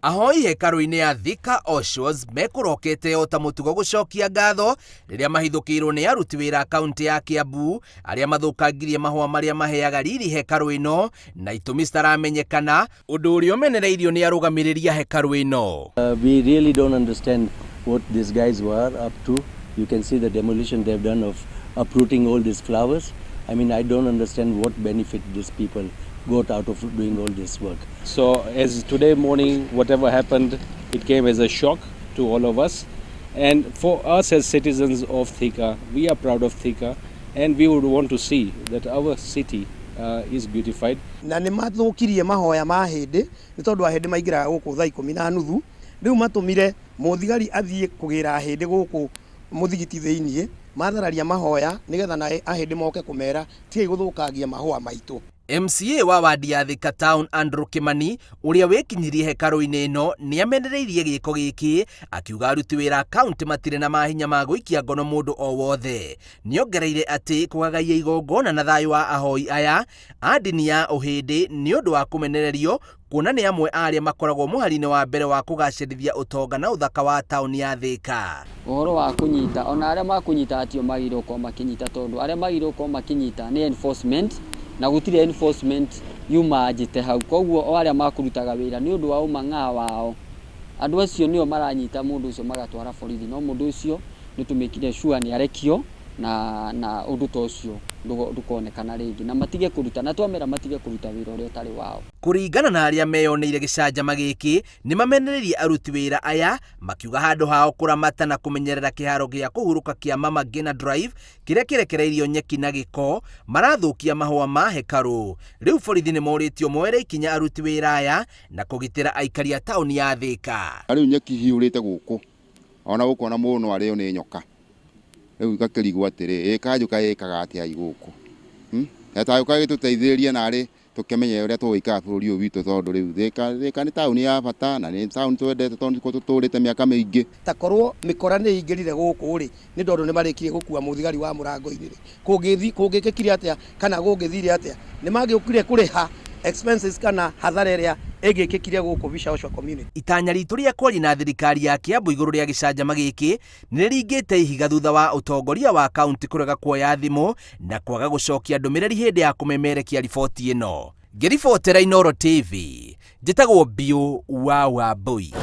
Ahoi hekarũ-inĩ ya Thika Oshos mekũrokete o ta mũtugo gũcokia ngatho rĩrĩa mahithũkĩirwo nĩ aruti wĩra a kaunti ya Kiambu arĩa mathũkangirie mahũa marĩa maheaga riri hekarũ ĩno na itũmi citaramenyekana, ũndũ ũrĩa ũmenereirio nĩ arũgamĩrĩri a hekarũ ĩno. We really don't understand what these guys were up to. You can see the demolition they've done of uprooting all these flowers. I mean, I don't understand what benefit these people got out of doing all this work. So as today morning, whatever happened, it came as a shock to all of us. And for us as citizens of Thika, we are proud of Thika, and we would want to see that our city is beautified. Na nĩ mathũkirie mahoya ma hĩndĩ nĩ tondũ ahĩndĩ maingĩraga gũkũ thaa ikũmi na nuthu. Rĩu matũmire mũthigari athiĩ kũgĩra ahĩndĩ gũkũ mũthigiti thĩiniĩ, mathararia mahoya nĩgetha na ahĩndĩ moke kũmera tigai gũthũkangia mahũa maitũ. MCA wa wadi ya Thika Town Andrew Kimani ũrĩa wĩkinyirie hekarũ-inĩ ĩno nĩ amenereirie gĩko gĩkĩ, akiuga aruti wĩra a kaunti matirĩ na mahinya ma gũikia ngono mũndũ o wothe. Nĩongereire atĩ kũgagaia igongona na thayũ wa ahoi aya a ndini ya ũhĩndĩ nĩ ũndũ wa kũmenererio, kuona nĩ amwe a arĩa makoragwo mũhari-inĩ wa mbere wa kũgacĩrithia ũtonga na ũthaka wa taũni ya Thika. Ũhoro wa kũnyita, ona arĩa makũnyita atio magĩrĩirwo gũkorwo makĩnyita, tondũ arĩa magĩrĩirwo gũkorwo makĩnyita nĩ enforcement, na gũtirĩ enforcement yuma njĩte hau. Koguo o arĩa makũrutaga wĩra nĩ ũndũ wa ũmang'aa wao, andũ acio nĩo maranyita mũndũ ũcio magatwara borithi, no mũndũ ũcio nĩ tũmĩkire sure nĩ arekio na ũndũ ta ũcio ndũkonekana rĩngĩ, na matige kũruta, na twamera matige kũruta wĩra ũrĩa ũtarĩ wao. Kũringana na arĩa meyoneire gĩcanjama gĩkĩ, nĩ mamenereirie aruti wĩra aya makiuga handũ hao kũramata na kũmenyerera kĩharo gĩa kũhurũka kĩa Mama Ngina Drive kĩrĩa kĩrekereirio nyeki na gĩko, marathũkia mahũa ma hekarũ. Rĩu borithi nĩ morĩtio moere ikinya aruti wĩra aya na kũgitĩra aikari a taũni ya Thika. Rĩu nyeki hiũrĩte gũkũ, ona gũkũ ona mũndũ no arĩo nĩ nyoka. Rĩu ngakĩrigwo atĩrĩ, ĩ kanjũ kaĩkaga atĩa gũkũ? Etagũka gĩtũteithĩrĩrie narĩ tũkĩmenye ũrĩa tũgũikara bũrũri ũyũ witũ, tondũ rĩu Thika nĩ taũni ya bata na nĩ taũni twendete tondũ nĩkuo tũtũrĩte mĩaka mĩingĩ. Ta korwo mĩkora nĩ ĩingĩrire gũkũ rĩ, nĩ tondũ nĩ marĩkirie gũkua mũthigari wa mũrango-inĩ rĩ, kũngĩkĩkire atĩa kana kũngĩthire atĩa? Nĩ mangĩũkire kũrĩha expenses kana hathara ĩrĩa ĩngĩkĩkire gũkũ Vishaoswa community. Itanya ritũ rĩa kwaria na thirikari ya Kiambu igũrũ rĩa gĩcanjama gĩkĩ nĩ rĩringĩte ihiga thutha wa ũtongoria wa kaunti kũrega kuoya thimũ na kwaga gũcokia ndũmĩrĩri hĩndĩ ya kũmemerekia riboti ĩno. Ngĩribotera Inooro TV, njĩtagwo Biũ wa Wambui.